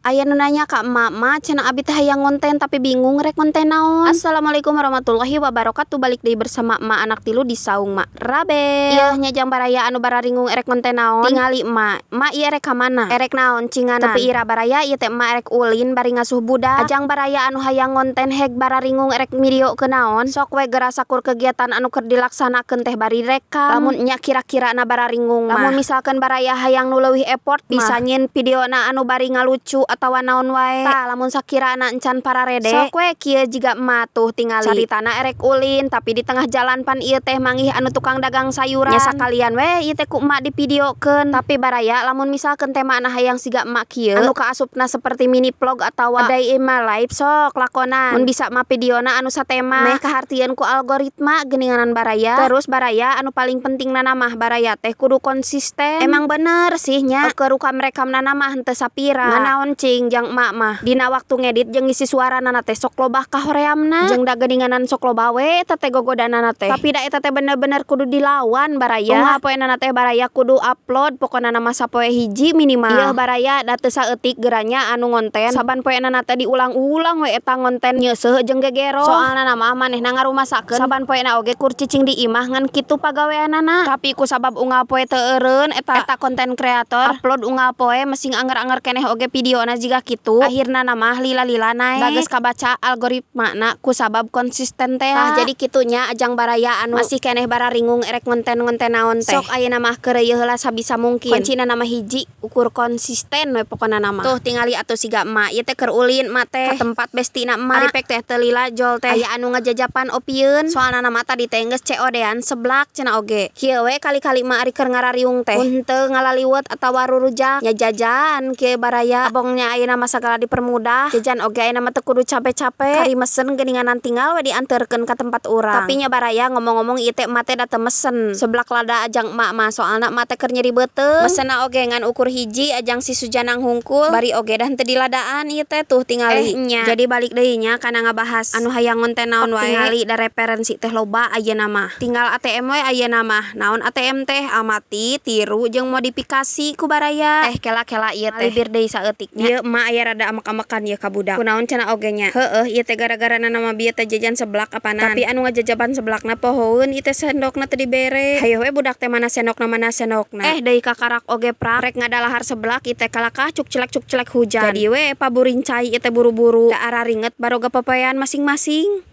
Aya nu nanya ka emak, "Ma, cenah abi teh hayang ngonten tapi bingung rek ngonten naon." Assalamualaikum warahmatullahi wabarakatuh. Balik deui bersama emak anak tilu di saung Mak Rabel. Ieu nya jang baraya anu bararingung erek ngonten naon. Tingali emak, "Mak, ieu erek ka mana? Erek naon cinganan?" Teu ira baraya, ieu teh emak erek ulin bari ngasuh budak. Ajang baraya anu hayang ngonten heg bararingung erek videokeun naon. Sok we geura sakur kegiatan anu keur dilaksanakeun teh bari rekam. Lamun nya kira-kirana bararingung mah. Lamun misalkeun baraya hayang nu leuwih effort mah, bisa nyieun videona anu bari ngalucu atawa naon wae. Tah, lamun sakirana encan pararede, sok we kieu jiga emak tuh tingali. Caritana erek ulin, tapi di tengah jalan pan ieu teh manggih anu tukang dagang sayuran. Nya sakalian we ieu teh ku emak divideokeun. Tapi baraya, lamun misalkeun temana hayang siga emak kieu anu kaasupna seperti mini vlog atawa a day in my life, sok lakonan. Mun bisa mah videona anu satema meh kahartieun ku algoritma geuninganan baraya. Terus baraya, anu paling pentingna mah baraya teh kudu konsisten. Emang bener sih nya, keur rekam-rekamna mah henteu sapira. Ngan naon cing jang emak mah dina waktu ngedit jeung ngisi suarana teh sok lobah kahoreamna, jeung da geuninganan sok loba we eta teh gogodanana teh. Tapi da eta teh bener-bener kudu dilawan, baraya. Unggal poena teh baraya kudu upload pokona mah sapoe hiji minimal. Ieu baraya, da teu saeutik geura nya anu ngonten saban poena teh diulang-ulang we eta ngonten, nyeuseuh jeung gegero. Soalna mah manehna ngarumasakeun saban poena oge kur cicing di imah ngan kitu pagaweanana. Tapi ku sabab unggal poe teu eureun eta eta konten kreator upload unggal poe, masing anger-anger keneh oge videona jiga kitu, akhirna mah lila-lila naek, bagus kabaca algoritmana ku sabab konsisten teh. Tah, jadi kitu nya ajang baraya anu masih keneh bararingung erek ngonten-ngonten naon teh, sok ayeuna mah keureuy heula sabisa mungkin. Kuncina mah hiji, ukur konsisten we pokona mah. Tuh, tingali atuh siga emak, ieu teh keur ulin emak teh ka tempat bestina emak. Ari pek teh teu lila jol teh aya anu ngajajapan opieun, soalna mah tadi teh geus COD-an seblak cenah oge. Kieu we kali-kali mah ari keur ngarariung teh, mun henteu ngalaliwet atawa rurujak nya jajan kieu baraya. Abongnya ayeuna mah sagala dipermudah, jajan oge ayeuna mah teu kudu cape-cape, kari mesen geuninganan tinggal we dianterkeun ka tempat urang. Tapi nya baraya, ngomong-ngomong ieu teh emak teh da teu mesen seblak lada ajang emak mah, soalna emak teh keur nyeri beuteung. Mesenna oge ngan ukur hiji ajang si Sujanang hungkul, bari oge dah henteu diladaan ieu teh, tuh tingali. Eh nya, jadi balik deui nya kana ngabahas anu hayang ngonten naon wae, tingali da referensi teh loba ayeuna mah, tinggal ATM we ayeuna mah. Naon ATM teh? Amati, tiru, jeung modifikasi ku baraya. Eh, kela-kela, ieu teh libir deui saeutik nya. Ieu emak aya rada amek-amekan ieu ka budak, kunaon cenah oge nya. Heueuh, ieu teh gara-gara nama bieu teh jajan seblak apanan, tapi anu ngajajaban seblakna pohoeun ieu teh sendokna teu dibere. Hayoh we budak teh, mana sendokna, mana sendokna. Eh, deui kakarak oge prak rek ngadalahar seblak ieu teh kalakah cuk celek cuk celek hujan, jadi we paburincai ieu teh buru-buru, da araringet baroga popoean masing-masing.